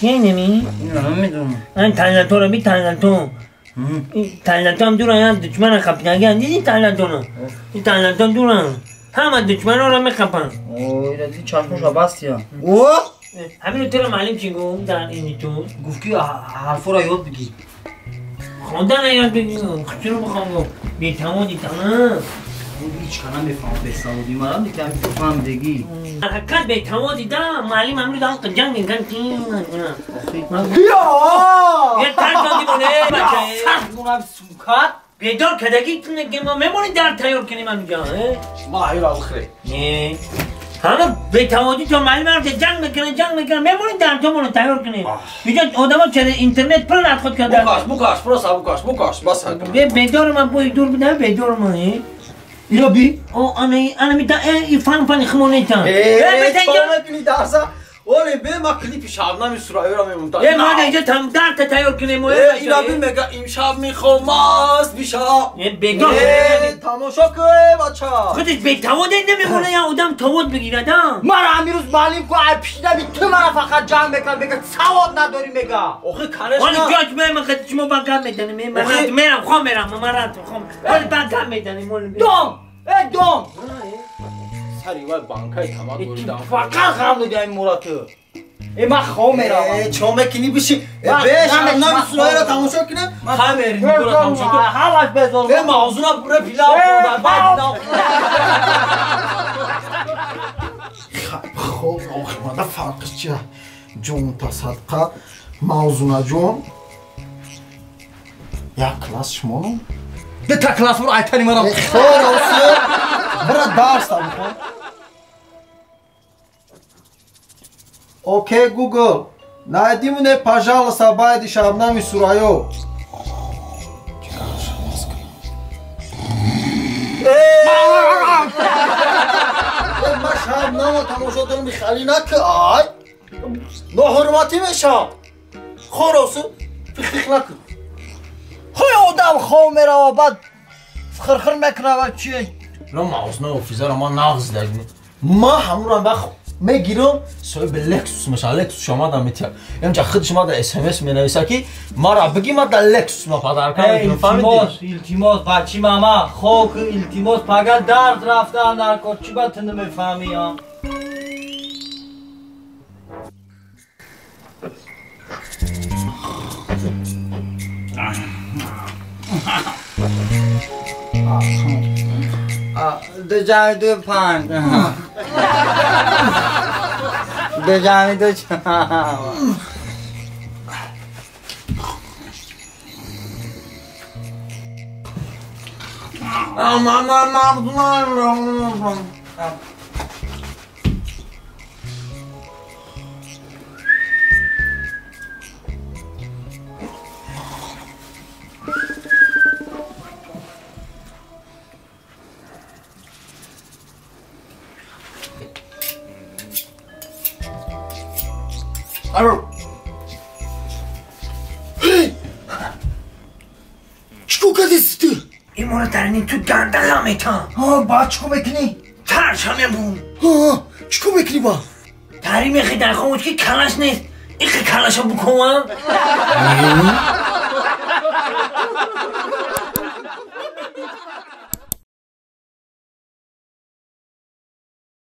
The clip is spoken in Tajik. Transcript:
کی نمی؟ نمیدونم. من تلنتو رو بی تلنتو. تلنتو هم دورن، دشمن خپیدگی دیدی تلنتو رو؟ این تلنتو دورن، همه دشمن رو میخپن. اوه دیدی چشمش بستی ها. اوه همین رو تو رو معلم چی گفت در این تو؟ گفت که حرفا رو یاد بگیر. خواندن یاد بگیر. چرا بخوام گفت؟ بی تمادی تمام. هیچ کنم بفهم به سعودی مرام دیگه بفهم دیگی. حقیقت به تمادی دا معلم امروز دام جنگ میکنن تیم. یا یه ترک دادی بونه بچه. سخت گونم سوکات. بیدار کدگی تونه که ما میمونیم در تیار کنیم من میگم. ما هی را بخری. نه. همه به تمادی تو معلم امروز جنگ میکنن جنگ میکنن میمونیم در تو مونو تیار کنیم. اینجا آدما چرا اینترنت پر نت خود کردن. بکاش بکاش پروسا بکاش بکاش بس. بیدار من بوی دور بده بیدار من. اینا بی؟ او انا میتا ای فن فن خمونیتا. ای میتونی درسا ولی به ما کلیپ شبنم سرایو را میمونتا. ای ما اینجا تم درت تیار کنیم. اینا بی میگه امشب میخوام ماست بیشا. بیدار تماشا که بچا. خودش به تواد نمیمونه یا آدم تواد بگیره دا. مرا امروز معلم کو پیش نبی تو مرا فقط جمع میکن میگه سواد نداری میگه. آخه کنش ولی جاج من خود شما بقا میدنم. من میرم خام میرم من رات خام. ولی بقا میدنم. دوم ای دوم سری وای بانکای تمام بریدم. فقط غم دادی این مرا تو. ای من خام میرم. چه میکنی بشی؟ بش نم سرای را تماشا کنم. خام میری تو تماشا کن. حالش بذار. ای موضوع بره پیلا بعد خب آخه من فرقش چیه؟ جون تا صدقه موضوع جون یک کلاس شما ده تا کلاس برو ایتانی مرا. خیر اوسه برا درس بخون. Окей, Google, найди мне, пожалуйста, байди Шабнами Сурайо. Ман Шабнама тамошо дорам, хали наки ай. Ноҳурматӣ мешам. Хоросу, фихфих накун. Ҳой одам хов мерава, баъд хирхир мекунава чи? Ла мағзна офизара ман нағз дагни. Ма ҳамура вақт мегирам, соҳиби Lexus мешавам, Lexus шума да метиҳад. Инҷа худ шума да SMS менависа ки мара бигӣ ма да Lexus ма падарка мекунам. Илтимос, илтимос, бачи мама, хок, илтимос, пага дард рафтан дар кор, чӣ ба ту намефаҳмӣ? دو جمع دو پنج دو جمع دو چهار چیکار کردی تو؟ این مورا درنی تو دندلا میتان. ها با چیکار میکنی؟ ترش همه بون. ها چیکار میکنی با؟ تری میخی در خاموش که کلش نیست. این کلش ها بکنم؟